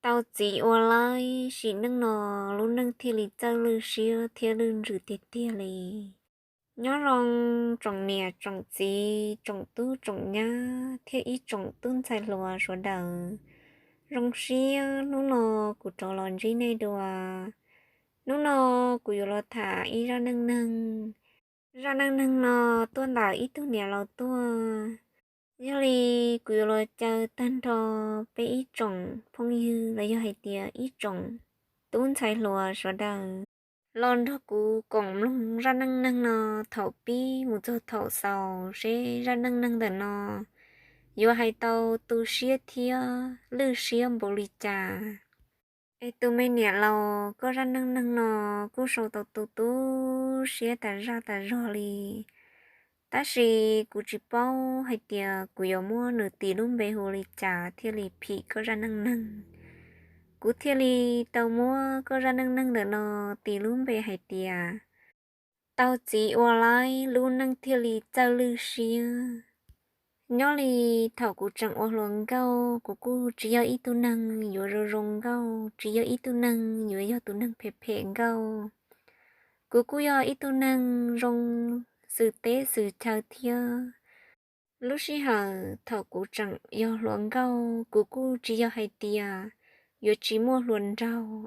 Tau txiv ua laib, sim neej no lub neej thiaj li txawj lwj siab thiab lwj ntsws tiag tiag li. Nyob zoo tsoom niam tsoom txiv, tsoom tub tsoom nyab thiab ib tsoom tub ntxhais hluas sawv daws. Zoo siab hnub no kuv rov los ntsib nej dua. Hnub no kuv yuav los tham ib zaj neej neeg. Zaj neej neeg no tuaj ntawm ib tug niam laus tuaj. Yog li kuv yuav los caw tag nrho peb ib tsoom phooj ywg los yog hais tias ib tsoom tub ntxhais hluas sawv daws los nrog kuv koom mloog zaj neej neeg no thaum pib mus txog thaum xaus seb zaj neej neeg ntawm no yuav hais tau tu siab thiab lwj siab npaum li cas. Es tus me niam laus, koj zaj neej neeg no kuj sau tau tu tu siab tas zaj tas zog li, tab sis kuv tsis paub hais tias kuv yuav muab nws tis lub npe hu li cas thiaj li phim koj zaj neej neeg. Kuv thiaj li tau muab koj zaj neej neeg ntawm no tis lub npe hais tias tau txiv ua laib, lub neej thiaj li txawj lwj siab. Nyob li thaum kuv tseem ua hluas nkauj, kuv kuj tsis yog ib tug neeg yuav zoo zoo nkauj, tsis yog ib tug neeg yuav yog tus neeg phem phem nkauj. Kuv kuj yog ib tug neeg zoo xws teb xws chaw thiab. Lub sij hawm thaum kuv tseem yog hluas nkauj, kuv kuj tsis yog hais tias yuav tsis muaj hluas nraug.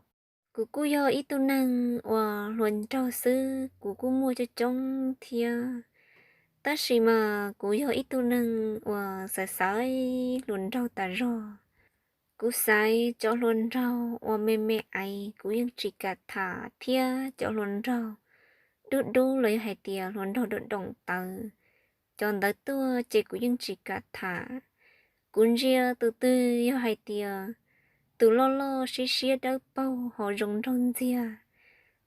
Kuv kuj yog ib tug neeg uas hluas nraug xwb, kuv kuj muaj coob coob thiab. Tab sis mas kuv yog ib tug neeg uas xaiv xaiv hluas nraug tas zog. Kuv xaiv cov hluas nraug uas me me aiv kuv yeej tsis kam tham thiab cov hluas nraug dub dub los yog hais tias hluas nraug doom doom tawv, cov ntawd tuaj ces kuv yeej tsis kam tham. Kuv ntsia tus twg yog hais tias tus loj loj siab siab dawb paug ho zoo nraug ntxiag,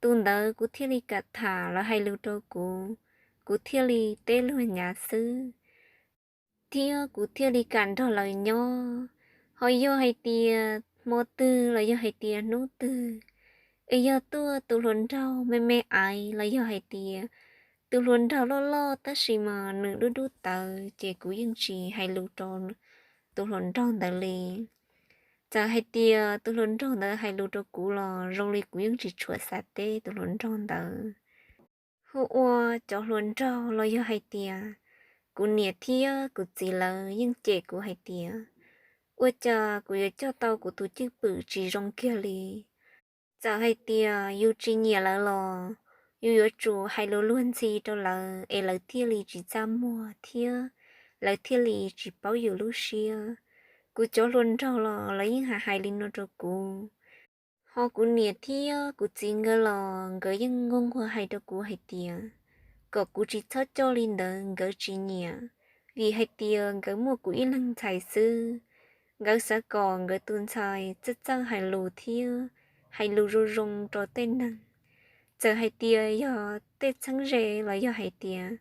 tus ntawd kuv thiaj li kam tham lawv hais lus rau kuv, kuv thiaj li teb luag nyav xwb. Thiab kuv thiaj li kam nrog lawv nyob. Ho yog hais tias hmo twg los yog hais tias hnub twg es yog tuaj tus hluas nraug me me aiv los yog hais tias tus hluas nraug loj loj tab sis mas nws dub dub tawv ces kuv yeej tsis hais lus rau tus hluas nraug ntawd li. Txawm hais tias tus hluas nraug ntawd hais lus rau kuv los zoo li kuv yeej tsis tshua xav teb tus hluas nraug ntawd. Hu ua cov hluas nraug los yog hais tias kuv niam thiab kuv txiv lawv yeej cem kuv hais tias ua cas kuv yuav coj tau kuv tus cwj pwm tsis zoo kiag li. Txawm hais tias yus tsis nyiam lawv los yus yuav tsum hais lus luag ntxhi rau lawv es lawv thiaj li tsis txaj muag thiab lawv thiaj li tsis paub yus lub siab. Kuv cov hluas nraug los lawv yeej hais hais li no rau kuv. Ho kuv niam thiab kuv txiv nkawd los nkawd yeej nquag nquag hais rau kuv hais tias kom kuv tsis txhob coj li ntawd, nkawd tsis nyiam. Vim hais tias nkawd muaj kuv ib leeg ntxhais xwb, nkawd xav kom nkawd tus ntxhais txawj txawj hais lus thiab hais lus zoo zoo rau tej neeg. Txawm hais tias yog tej txheeb ze los yog hais tias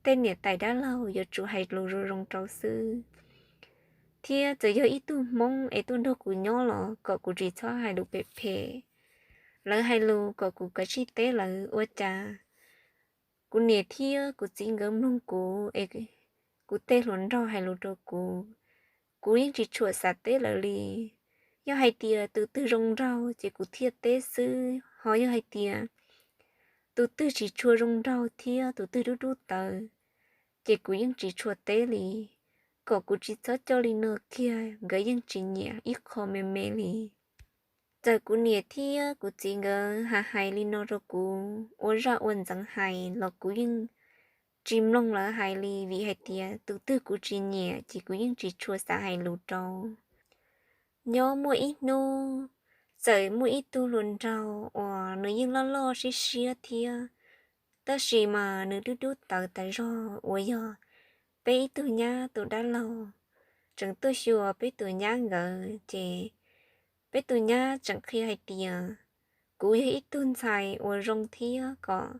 tej niam tais dab laug yuav tsum hais lus zoo zoo rau xwb. Thiab txawm yog ib tug Hmoob es tuaj nrog kuv nyob los kom kuv tsis txhob hais lus phem phem. Lawv hais lus kom kuv kav tsij teb lawv ua cas. Kuv niam thiab kuv txiv nkawd mloog kuv es kuv tej hluas nraug hais lus rau kuv, kuv yeej tsis tshua xav teb lawv li. Yog hais tias tus twg zoo nraug ces kuv thiaj teb xwb, ho yog hais tias tus twg tsis tshua zoo nraug thiab tus twg dub dub tawv ces kuv yeej tsis tshua teb li, kom kuv tsis txhob coj li no kiag, nkawd yeej tsis nyiam ib qho me me li. Txawm kuv niam thiab kuv txiv nkawd hais hais li no rau kuv ua zaj ua ntxeev hais los kuv yeej tsis mloog lawv hais li, vim hais tias tus twg kuv tsis nyiam ces kuv yeej tsis tshua xav hais lus rau. Nyob muaj ib hnub, txawm muaj ib tug hluas nraug uas nws yeej loj loj siab siab thiab, tab sis mas nws dub dub tawv tas zog uas yog peb ib tug nyab tus dab laug tseem tuaj xyuas peb tus nyab nkawd ces peb tus nyab tseem qhia hais tias kuv yog ib tug ntxhais uas zoo thiab kom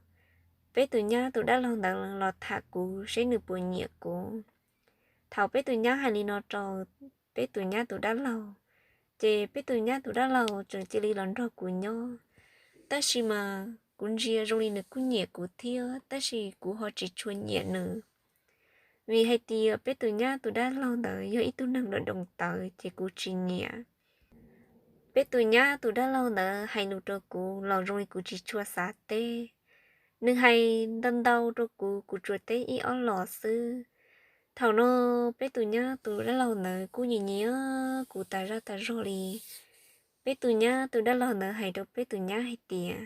peb tus nyab tus dab laug ntawd los tham kuv seb nws puas nyiam kuv. Thaum peb tus nyab hais li no rau peb tus nyab tus dab laug, ces peb tus nyab tus dab laug tseem cia li los nrog kuv nyob. Tab sis mas kuv ntsia zoo li nws kuj nyiam kuv thiab, tab sis kuv ho tsis tshua nyiam nws. Vim hais tias peb tus nyab tus dab laug ntawd yog ib tug neeg doom doom tawv ces kuv tsis nyiam. Peb tus nyab tus dab laug ntawd hais lus rau kuv los zoo li kuv tsis tshua xav teb. Nws hais ntau ntau rau kuv, kuv tsuas teb ib ob los xwb. Thaum no peb tus nyab tus dab laug ntawd kuj nyiam nyiam kuv tas zaj tas zog li. Peb tus nyab tus dab laug ntawd hais rau peb tus nyab hais tias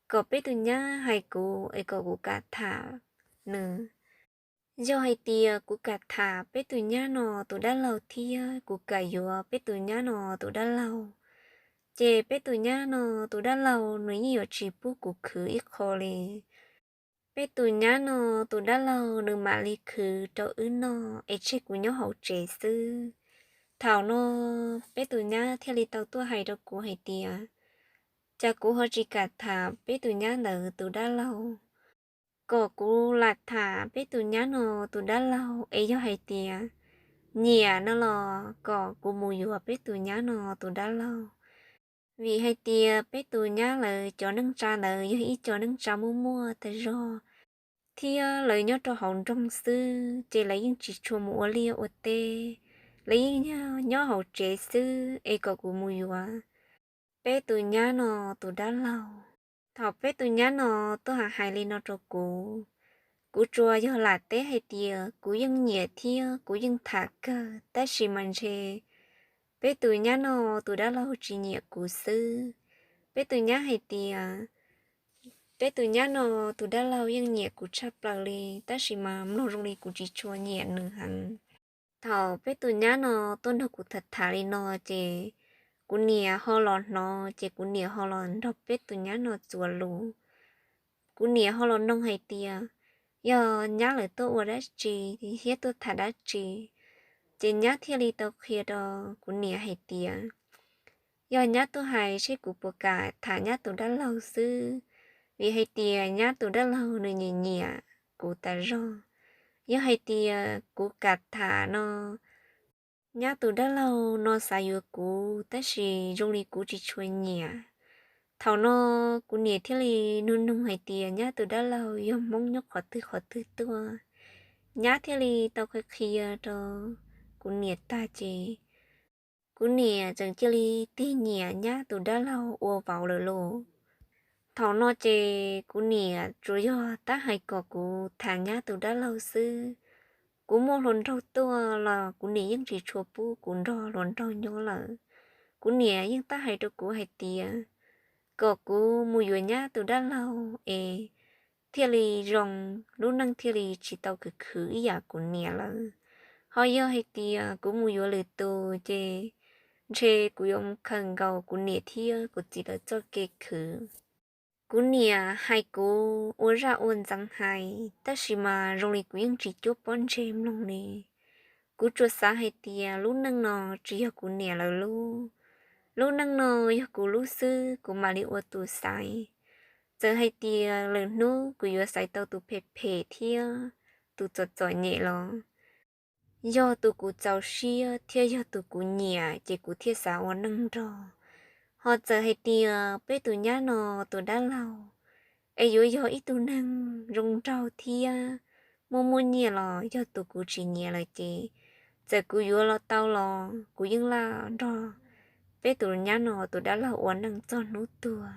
kom peb tus nyab hais kuv es kom kuv kam tham nws. Yog hais tias kuv kam tham peb tus nyab no tus dab laug thiab kuv kam yuav peb tus nyab no tus dab laug, ces peb tus nyab no tus dab laug nws yeej yuav tsis pub kuv khwv ib qho li. Peb tus nyab no tus dab laug nws mam li khwv rau wb noj es tseg kuv nyob hauv tsev xwb. Thaum no peb tus nyab thiaj li tau tuaj hais rau kuv hais tias, cas kuv ho tsis kam tham peb tus nyab ntawd tus dab laug, kom kuv lam tham peb tus nyab no tus dab laug es yog hais tias nyiam no los kom kuv mus yuav peb tus nyab no tus dab laug. Vim hais tias peb tus nyab lawv cov neej tsa ntawd yog ib co neej tsa muaj muaj tas zog, thiab lawv nyob rau hauv nroog xwb ces lawv yeej tsis tshua mus ua liaj ua teb, lawv yeej yog nyob hauv tsev xwb es kom kuv mus yuav peb tus nyab no tus dab laug. Thaum peb tus nyab no tuaj hais li no rau kuv, kuv tsuas yog lam teb hais tias kuv yeej nyiam thiab kuv yeej tham kawg, tab sis mas ntshe peb tus nyab no tus dab laug tsis nyiam kuv xwb. Peb tus nyab hais tias peb tus nyab no tus dab laug yeej nyiam kuv tshaj plaws li, tab sis mas mloog zoo li kuv tsis tshua nyiam nws heev. Thaum peb tus nyab no tuaj nrog kuv tham tham li no ces kuv niam ho los hnov, ces kuv niam ho los nrog peb tus nyab no txuas lus. Kuv niam ho los noog hais tias yog nyab lawv tuaj ua dab tsi thiab tuaj tham dab tsi. Ces nyab thiaj li tau qhia rau kuv niam hais tias yog nyab tuaj hais seb kuv puas kam tham nyab tus dab laug xwb, vim hais tias nyab tus dab laug nws nyiam nyiam kuv tas zog. Yog hais tias kuv kam tham no, nyab tus dab laug no xav yuav kuv tab sis zoo li kuv tsis tshua nyiam. Thaum no kuv niam thiaj li nug nug hais tias nyab tus dab laug yog Hmoob nyob qhov twg qhov twg tuaj. Nyab thiaj li tau qhia qhia rau kuv niam tag ces kuv niam tseem cia li tig nyiam nyab tus dab laug ua vauv lawm lauj. Thaum no ces kuv niam tsuas yog tab hais kom kuv tham nyab tus dab laug xwb. Kuv muaj hluas nraug tuaj los kuv niam yeej tsis tshua pub kuv nrog hluas nraug nyob lawm. Kuv niam yeej tab hais rau kuv hais tias kom kuv mus yuav nyab tus dab laug es thiaj li zoo, lub neej thiaj li tsis tau khwv khwv ib yam kuv niam lawm. Ho yog hais tias kuv mus yuav lwm tus ces ntshe kuv yuav mus khaws nkaus kuv niam thiab kuv txiv lawv txoj kev khwv. Kuv niam hais kuv ua zaj ua ntxeev hais, tab sis mas zoo li kuv yeej tsis cuab pob ntseg mloog li. Kuv tsuas xav hais tias lub neej no tsis yog kuv niam lawv lub, lub neej no yog kuv lub xwb, kuv mam li ua tus xaiv. Txawm hais tias lwm hnub kuv yuav xaiv tau tus phem phem thiab tus txom txom nyem los yog tus kuv txaus siab thiab yog tus kuv nyiam ces kuv thiaj xav ua neej nrog. Ho txawm hais tias peb tus nyab no tus dab laug es yuav yog ib tug neeg zoo nraug thiab muaj muaj nyiaj los yog tus kuv tsis nyiam lawm ces txawm kuv yuav los tau los kuv yeej laj nrog peb tus nyab no tus dab laug ua neej txog hnub tuag.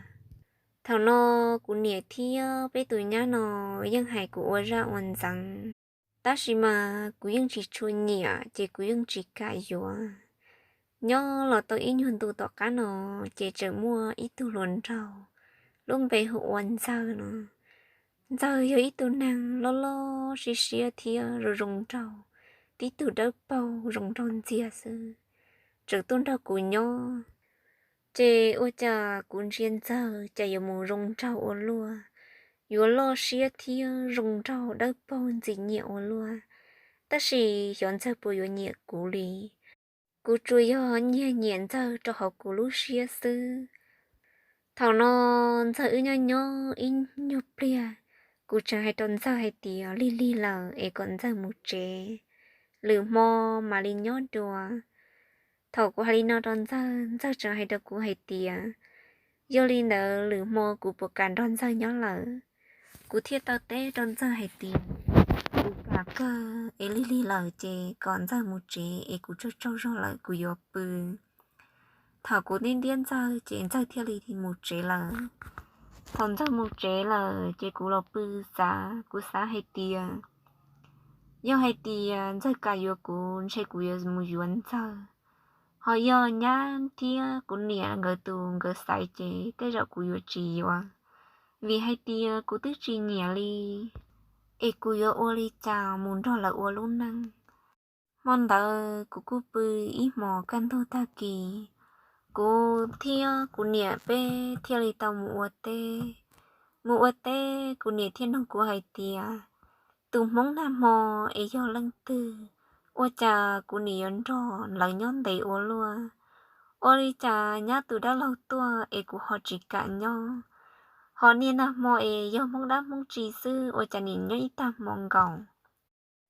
Thaum no kuv niam thiab peb tus nyab no yeej hais kuv ua zaj ua ntxeev, tab sis mas kuv yeej tsis tshua nyiam ces kuv yeej tsis kam yuav. Nyob los tau ib nyuag ntu tom qab no ces tseem muaj ib tug hluas nraug lub npe hu ua Ntxawg no. Ntxawg yog ib tug neeg loj loj siab siab thiab zoo zoo nraug, tib tug dawb paug zoo nraug ntxiag xwb, tseem tuaj nrog kuv nyob. Ces ua cas kuv ntsia Ntxawg cas yuav mus zoo nraug ua luaj, yuav loj siab thiab zoo nraug dawb paug ntxim nyiam ua luaj, tab sis xyov Ntxawg puas yuav nyiam kuv li. Kuv tsuas yog nyiag nyiam Ntxawg rau hauv kuv lub siab xwb. Thaum no Ntxawg wb nyob nyob ib nyuag pliag, kuv tseem hais rau Ntxawg hais tias lig lig lawm es kom Ntxawg mus tsev, lwm hmo mam li nyob dua. Thaum kuv hais li no rau Ntxawg, Ntxawg tseem hais rau kuv hais tias yog li ntawd lwm hmo kuv puas kam nrog Ntxawg nyob lawm. Kuv thiaj tau teb rau Ntxawg hais tias kuv kam kawg es lig lig lawm ces kom Ntxawg mus tsev es kuv tsaug tsaug zog lawm kuv yuav pw. Thaum kuv ntiab ntiab Ntxawg ces Ntxawg thiaj li mus tsev lawm. Thaum Ntxawg mus tsev lawm ces kuv los pw xav, kuv xav hais tias, yog hais tias Ntxawg kam yuav kuv ntshe kuv yuav mus yuav Ntxawg, ho yog nyab thiab kuv niam nkawd tus nkawd xaiv ces tej zaum kuv yuav tsis yuav, vim hais tias kuv twb tsis nyiam li, es kuv yuav ua li cas mus nrog lawv ua lub neej. Hmo ntawd kuv kuj pw ib hmos kaj ntug tag kis, kuv thiab kuv niam peb thiaj li tau mus ua teb. Mus ua teb kuv niam thiaj nug kuv hais tias, tus Hmoob nag hmo es yog leej twg, ua cas kuv niam yuav nrog lawv nyob ntev ua luaj? Ua li cas nyab tus dab laug tuaj es kuv ho tsis kam nyob, ho niaj nag hmo es yog Hmoob dab Hmoob tsi xwb ua cas niam nyob ib tag hmo nkaus?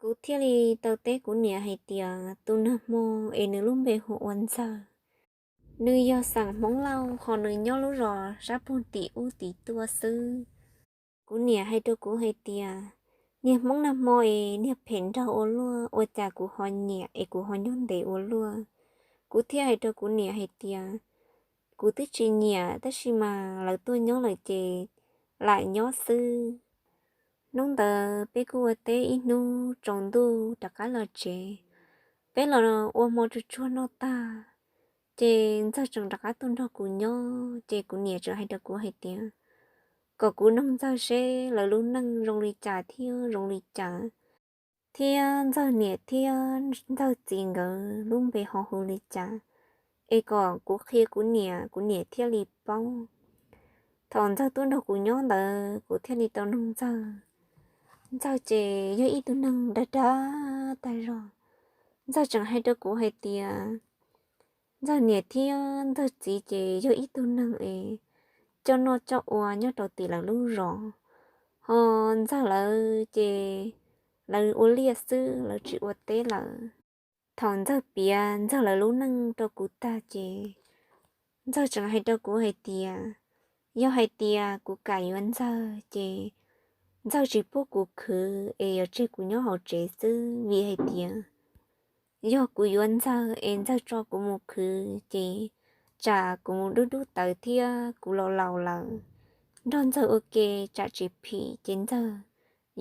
Kuv thiaj li tau teb kuv niam hais tias tus nag hmo es nws lub npe hu ua Ntxawg, nws yog xeem Hmoob Lauj ho nws nyob lub zos sab pug tim ub tim tuaj xwb. Kuv niam hais rau kuv hais tias, niag Hmoob nag hmo es niag phem nraug ua luaj, ua cas kuv ho nyiam es kuv ho nyob ntev ua luaj? Kuv thiaj hais rau kuv niam hais tias, kuv twb tsis nyiam tab sis mas lawv tuaj nyob lawm ces lam nyob xwb. Hnub ntawd peb kuj ua teb ib hnub tsaus ntuj rov qab los tsev. Peb los ua hmo tsuag tsuag noj tag, ces Ntxawg tseem rov qab tuaj nrog kuv nyob, ces kuv niam tseem hais rau kuv hais tias, kom kuv noog Ntxawg seb lawv lub neej zoo li cas thiab zoo li cas, thiab Ntxawg niam thiab Ntxawg txiv nkawd lub npe ho hu li cas, es kom kuv qhia kuv niam, kuv niam thiaj li paub. Thaum Ntxawg tuaj nrog kuv nyob ntawd kuv thiaj li tau noog Ntxawg. Ntxawg ces yog ib tug neeg dag dag tag zog. Ntxawg tseem hais rau kuv hais tias, Ntxawg niam thiab Ntxawg txiv ces yog ib tug neeg es coj noj coj ua nyob rau tim lawv lub zos, ho Ntxawg lawv ces lawv ua liaj xwb, lawv tsis ua teb lawm. Thaum Ntxawg piav Ntxawg lawv lub neej rau kuv tag ces Ntxawg tseem hais rau kuv hais tias, yog hais tias kuv kam yuav Ntxawg ces Ntxawg tsis pub kuv khwv es yuav tseg kuv nyob hauv tsev xwb, vim hais tias yog kuv yuav Ntxawg es Ntxawg tso kuv mus khwv ces tsam kuv mus dub dub tawv thiab kuv laus laus lawm, nrog Ntxawg ua ke tsam tsis phim ces Ntxawg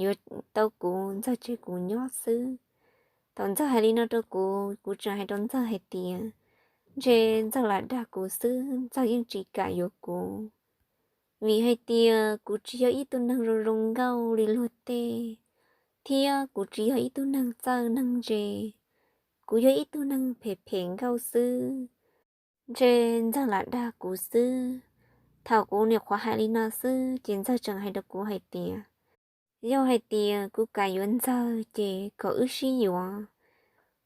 yuav tau kuv, Ntxawg tseg kuv nyob xwb. Thaum Ntxawg hais li no rau kuv, kuv tseem hais rau Ntxawg hais tias, ntshe Ntxawg lam dag kuv xwb, Ntxawg yeej tsis kam yuav kuv. Vim hais tias kuv tsis yog ib tug neeg zoo zoo nkauj li luag tej, thiab kuv tsis yog ib tug neeg txawj neeg ntse, kuv yog ib tug neeg phem phem nkauj xwb. Ntshe Ntxawg lam dag kuv xwb. Thaum kuv nyuam qhuav hais li no xwb ces Ntxawg tseem hais rau kuv hais tias, yog hais tias kuv kam yuav Ntxawg ces kom wb sib yuav.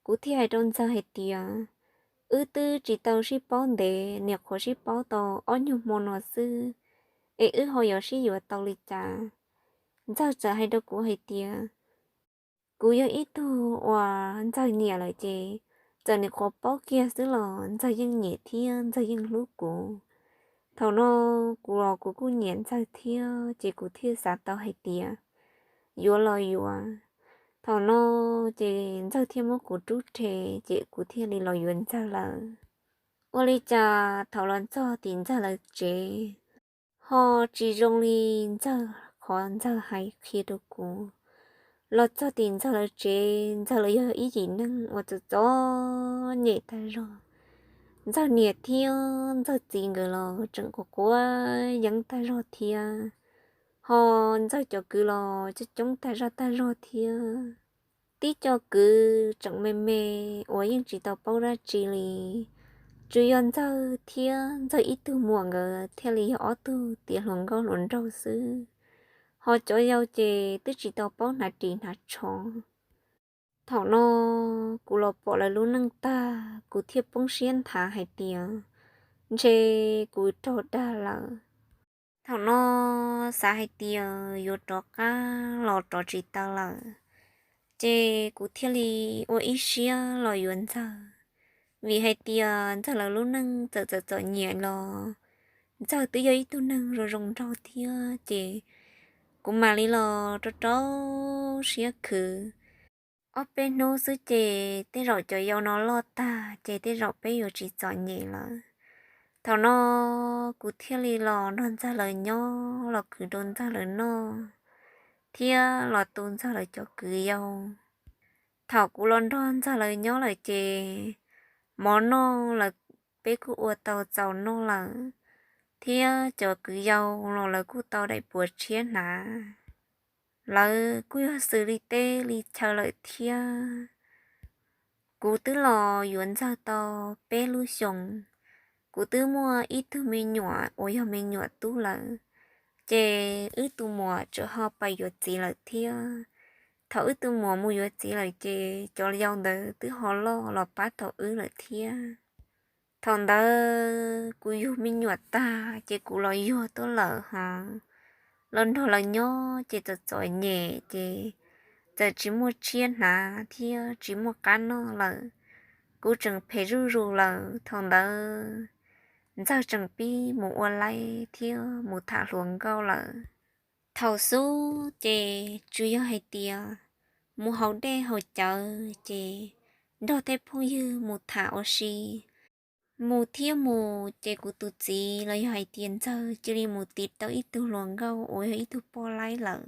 Kuv thiaj hais rau Ntxawg hais tias, wb twb tsis tau sib paub ntev, nyuam qhuav sib paub tau ob nyuag hmo no xwb, es wb ho yuav sib yuav tau li cas? Ntxawg txawm hais rau kuv hais tias, kuv yog ib tug uas Ntxawg nyiam lawm ces txawm nyuam qhuav paub kiag xwb los Ntxawg yeej nyiam thiab Ntxawg yeej hlub kuv. Thaum no kuv los kuv kuj nyiam Ntxawg thiab ces kuv thiaj xav tau hais tias, yuav los yuav. Thaum no ces Ntxawg thiaj muab kuv rub rhe, ces kuv thiaj li los yuav Ntxawg lawm. Ua li cas thaum los txog tim Ntxawg lawv tsev ho tsis zoo li Ntxawg qhov Ntxawg hais qhia rau kuv. Los txog tim Ntxawg lawv tsev, Ntxawg lawv yog ib yim neeg uas txom txom nyem tag zog. Ntxawg niam thiab Ntxawg txiv nkawd los tseem quav quav yeeb tag zog thiab, ho Ntxawg cov kwv los coob coob tag zaj tag zog thiab. Tib co kwv tseem me me uas yeej tsis tau paub dab tsi li, tsuas yog Ntxawg thiab Ntxawg ib tug muam nkawd thiaj li yog ob tug tiav hluas nkauj hluas nraug xwb, ho cov yau ces twb tsis tau paub hnav ris hnav tsho. Thaum no kuv los pom lawv lub neej tag, kuv thiaj poob siab nthav hais tias, ntshe kuv raug dag lawm. Thaum no xav hais tias yuav rov qab los rov tsis tau lawm, ces kuv thiaj li ua ib siab los yuav Ntxawg. Vim hais tias Ntxawg lawv lub neej txawm txom txom nyem los Ntxawg twb yog ib tug neeg zoo zoo nraug thiab, ces kuv mam li los rau rau siab khwv. Ob peb hnub xwb ces tej zaum cov yau no loj tag ces tej zaum peb yuav tsis txom nyem lawm. Thaum no kuv thiaj li los nrog ntxawg lawv nyob, los khwv rau ntxawg lawv noj, thiab los tu ntxawg lawv cov kwv yau. Thaum kuv los nrog ntxawg lawv nyob lawm ces mov noj lawv, peb kuj ua tau txaus noj lawm, thiab cov kwv yau los lawv kuj tau daim puas tshiab hnav. Lawv kuj yog xws li teb li chaw lawm thiab. Kuv twb los yuav ntxawg tau peb lub xyoos, kuv twb muaj ib tug me nyuam uas yog me nyuam tub lawm, ces wb tus muam tseem ho pais yuav txiv lawm thiab. Thaum wb tus muam mus yuav txiv lawm ces cov yau ntawd twb ho loj los pab tau wb lawm thiab. Thaum ntawd kuv yug me nyuam tag ces kuv los yuag tuaj lawm hos los nrog lawv nyob ces txom txom nyem ces txawm tsis muaj tshiab hnav thiab tsis muaj qab noj lawm. Kuv tseem phem zuj zus lawm. Thaum ntawd ntxawg tseem pib mus ua laib thiab mus tham hluas nkauj lawm. Thaum xub ces tsuas yog hais tias mus haus dej haus cawv ces nrog tej phooj ywg mus tham ua si. Mus thiab mus ces kuv tus txiv los yog hais tias ntxawg cia li mus tiv tau ib tug hluas nkauj uas yog ib tug poj laib lawm.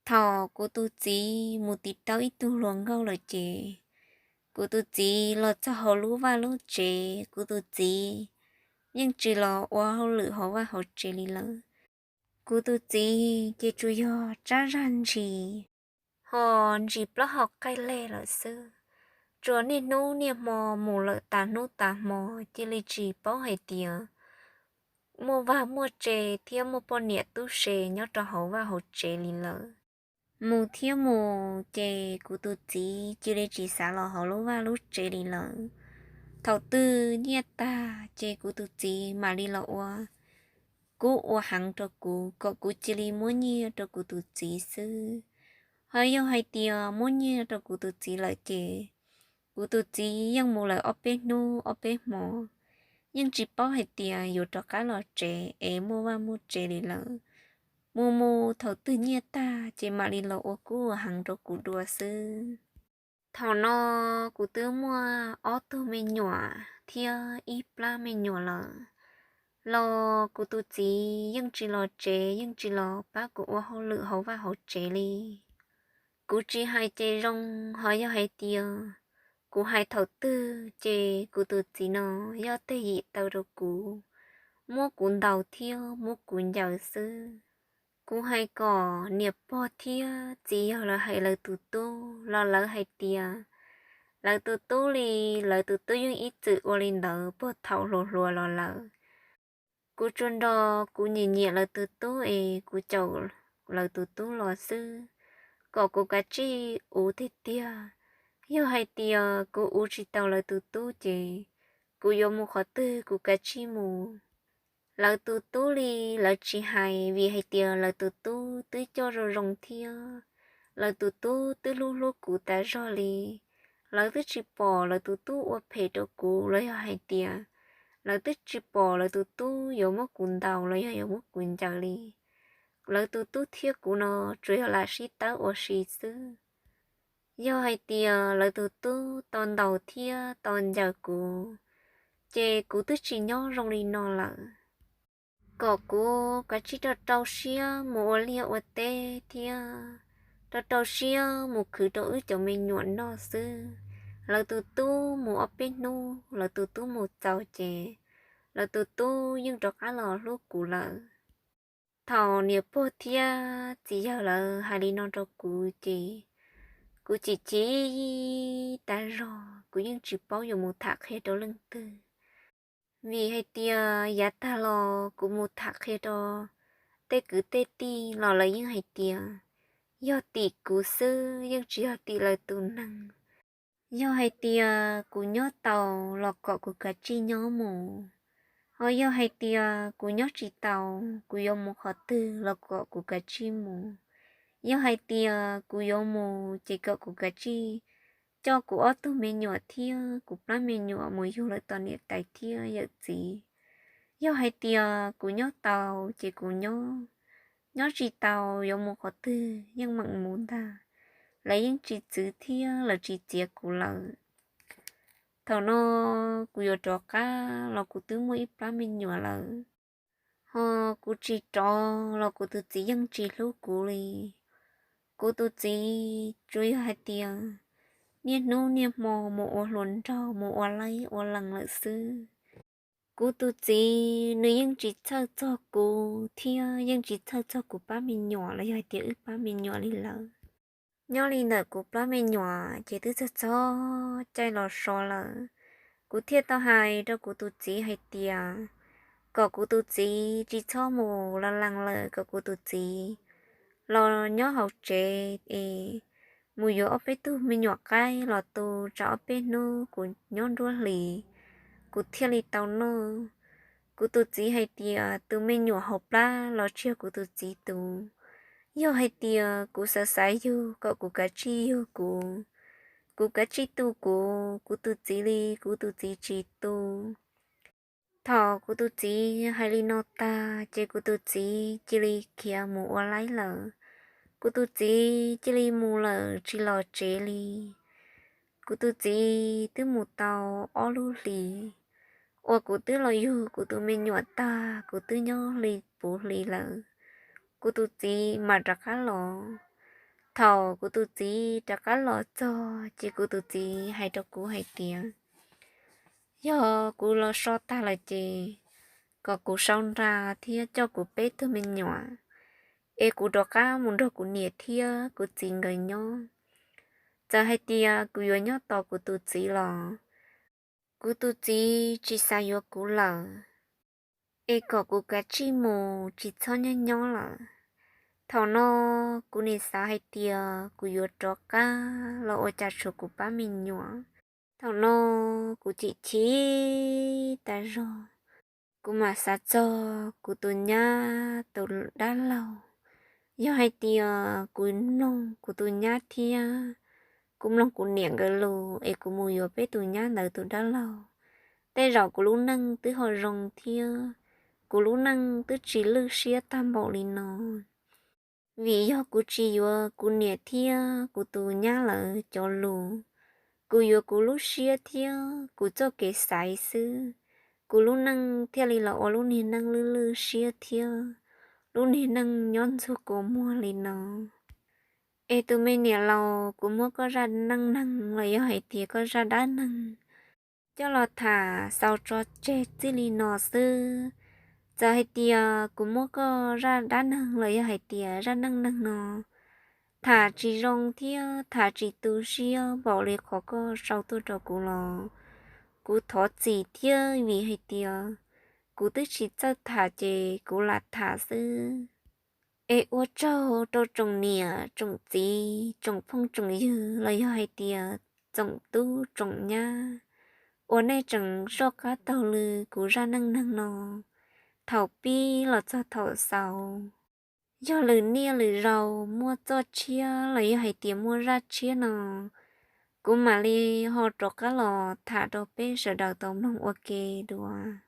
Thaum kuv tus txiv mus tiv tau ib tug hluas nkauj lawm ces kuv tus txiv los txog hauv lub vaj lub tsev, kuv tus txiv yeej tsis los ua hauj lwm hauv vaj hauv tsev li lawm. Kuv tus txiv ces tsuas yog tsab zag ntshis, ho ntsis plaub hau qaij leg lawm xwb. Tsuas niaj hnub niaj hmo mus lawm tas hnub tas hmo, cia li tsis paub hais tias muaj vaj muaj tse thiab muaj poj niam tub se nyob rau hauv vaj hauv tsev li lawm. Mus thiab mus ces kuv tus txiv cia li tsis xav los hauv lub vaj lub tsev li lawm. Thaum twg nyiaj tag ces kuv tus txiv mam li los ua kub ua heev rau kuv, kom kuv cia li muab nyiaj rau kuv tus txiv xwb. Ho yog hais tias muab nyiaj rau kuv tus txiv lawm ces kuv tus txiv yeej mus lawm ob peb hnub ob peb hmo, yeej tsis paub hais tias yuav rov qab los tsev es muaj vaj muaj tse li lawm. Mus mus thaum twg nyiaj tag ces mam li los ua kub ua heev rau kuv dua xwb. Thaum no kuv twb muaj ob tug me nyuam thiab ib plab me nyuam lawm, los kuv tus txiv yeej tsis los tsev, yeej tsis los pab kuv ua hauj lwm hauv vaj hauv tsev li. Kuv tsis hais ces zoo, ho yog hais tias kuv hais thaum twg ces kuv tus txiv no yog tes yim taw rau kuv, muab kuv ntaus thiab muab kuv ncaws xwb. Kuv hais kom niam pog thiab txiv yawg lawv hais lawv tus tub los lawv hais tias lawv tus tub li, lawv tus tub yeej ib txwm ua li ntawd puag thaum hluas hluas los lawm. Kuv tsuas nrog kuv nyiam nyiam lawv tus tub es kuv caum lawv tus tub los xwb, kom kuv kav tsij uv tiag tiag. Yog hais tias kuv uv tsis tau lawv tus tub ces kuv yuav mus qhov twg kuv kav tsij mus. Lawv tus tub li lawv tsis hais, vim hais tias lawv tus tub twb coj zoo zoo thiab lawv tus tub twb hlub hlub kuv tas zog li. Lawv twb tsis pom lawv tus tub ua phem rau kuv los yog hais tias lawv twb tsis pom lawv tus tub yuav muab kuv ntaus los yog yuav muab kuv ncaws li. Lawv tus tub thiab kuv no tsuas yog lam sib tawb ua si xwb. Yog hais tias lawv tus tub tau ntaus thiab tau ncaws kuv, ces kuv twb tsis nyob zoo li no lawm. Kom kuv kav tsij rau rau siab mus ua liaj ua teb thiab rau rau siab mus khwv rau wb cov me nyuam noj xwb. Lawv tus tub mus ob peb hnub, lawv tus tub mus txaus ces lawv tus tub yeej rov qab los hlub kuv lawm. Thaum niam pog thiab txiv yawg lawv hais li no rau kuv ces kuv chim chim tas zog, kuv yeej tsis paub yuav mus tham qhia rau leej twg. Vim hais tias yav tag los kuv mus tham qhia rau tej kwv tej tij los lawv yeej hais tias yog tim kuv xwb, yeej tsis yog tim lawv tus neeg. Yog hais tias kuv nyob tau los kom kuv kav tsij nyob mus, ho yog hais tias kuv nyob tsis tau, kuv yuav mus qhov twg los kom kuv kav tsij mus. Yog hais tias kuv yuav mus ces kom kuv kav tsij coj kuv ob tug me nyuam thiab kuv plab me nyuam mus yug lawv tos niam tais thiab yawm txiv. Yog hais tias kuv nyob tau ces kuv nyob, nyob tsis tau yuav mus qhov twg yeej meem mus ntag, lawv yeej tsis txwv thiab lawv tsis txiav kuv lawm. Thaum no kuv yuav rov qab los kuv twb muaj ib plab me nyuam lawm, ho kuv tsis rov los kuv tus txiv yeej tsis hlub kuv li. Kuv tus txiv tsuas yog hais tias niaj hnub niaj hmo mus ua hluas nraug mus ua laib ua lees lawm xwb. Kuv tus txiv nws yeej tsis txhawj txog kuv thiab yeej tsis txhawj txog kuv plab me nyuam los yog hais tias wb plab me nyuam li lawm. Nyob li ntawm kuv plab me nyuam ces twb txog txog caij los so lawm, kuv thiaj tau hais rau kuv tus txiv hais tias kom kuv tus txiv tsis txhob mus los lees lawm, kom kuv tus txiv los nyob hauv tsev es mus yuav ob peb tug me nyuam qaib los tu tsam ob peb hnub kuv nyob nruab hlis kuv thiaj li tau noj. Kuv tus txiv hais tias tus me nyuam hauv plab los tsis yog kuv tus txiv tus. Yog hais tias kuv xav xaiv yug kom kuv kav tsij yug kuv, kuv kav tsij tu kuv, kuv tus txiv li kuv tus txiv tsis tu. Thaum kuv tus txiv hais li no tag ces kuv tus txiv cia li khiav mus ua laib lawm. Kuv tus txiv cia li mus lawm tsis los tsev li. Kuv tus txiv twb mus tau ob lub hlis, uas kuv twb los yug kuv tus me nyuam tag kuv twb nyob li puv hlis lawm, kuv tus txiv mam rov qab los. Thaum kuv tus txiv rov qab los txog ces kuv tus txiv hais rau kuv hais tias yog kuv los so tag lawm ces kom kuv sau nra thiab coj kuv peb tug me nyuam es kuv rov qab mus nrog kuv niam thiab kuv txiv nkawd nyob. Txawm hais tias kuv yuav nyob tos kuv tus txiv los kuv tus txiv tsis xav yuav kuv lawm, es kom kuv kav tsij mus tsis txhob nyob nyob lawm. Thaum no kuv nim xav hais tias kuv yuav rov qab los ua cas tshuav kuv pab me nyuam. Thaum no kuv chim chim tas zog, kuv mam xav txog kuv tus nyab tus dab laug. Yog hais tias kuv mloog kuv tus nyab thiab kuv mloog kuv niam nkawd lus es kuv mus yuav peb tus nyab ntawd tus dab laug, tej zaum kuv lub neej twb ho zoo thiab kuv lub neej twb tsis lwj siab tag npaum li no. Vim yog kuv tsis yuav kuv niam thiab kuv tus nyab lawv cov lus, kuv yuav kuv lub siab thiab kuv txoj kev xaiv xwb, kuv lub neej thiaj li los ua lub niag neej lwj lwj siab thiab lub niag neej nyob ntxuag kua muag li no. Es tus me niam laus, kuv muab koj zaj neej neeg los yog hais tias koj zaj dab neeg coj los tham xaus tso tseg txij li no xwb. Txawm hais tias kuv muab koj zaj dab neeg los yog hais tias zaj neej neeg no tham tsis zoo thiab tham tsis tu siab npaum li qhov koj sau tuaj rau kuv los kuv thov txim thiab, vim hais tias kuv twb tsis txawj tham ces kuv lam tham xwb. Es ua tsaug rau tsoom niam tsoom txiv tsoom phooj tsoom ywg los yog hais tias tsoom tub tsoom nyab uas nej tseem soj qab taug lw kuv zaj neej neeg no thaum pib los txog thaum xaus. Yog lwm niaj lwm zaus muaj txoj tshiab los yog hais tias muaj zaj tshiab no, kuv mam li ho rov qab los tham rau peb sawv daws tau mloog ua ke dua.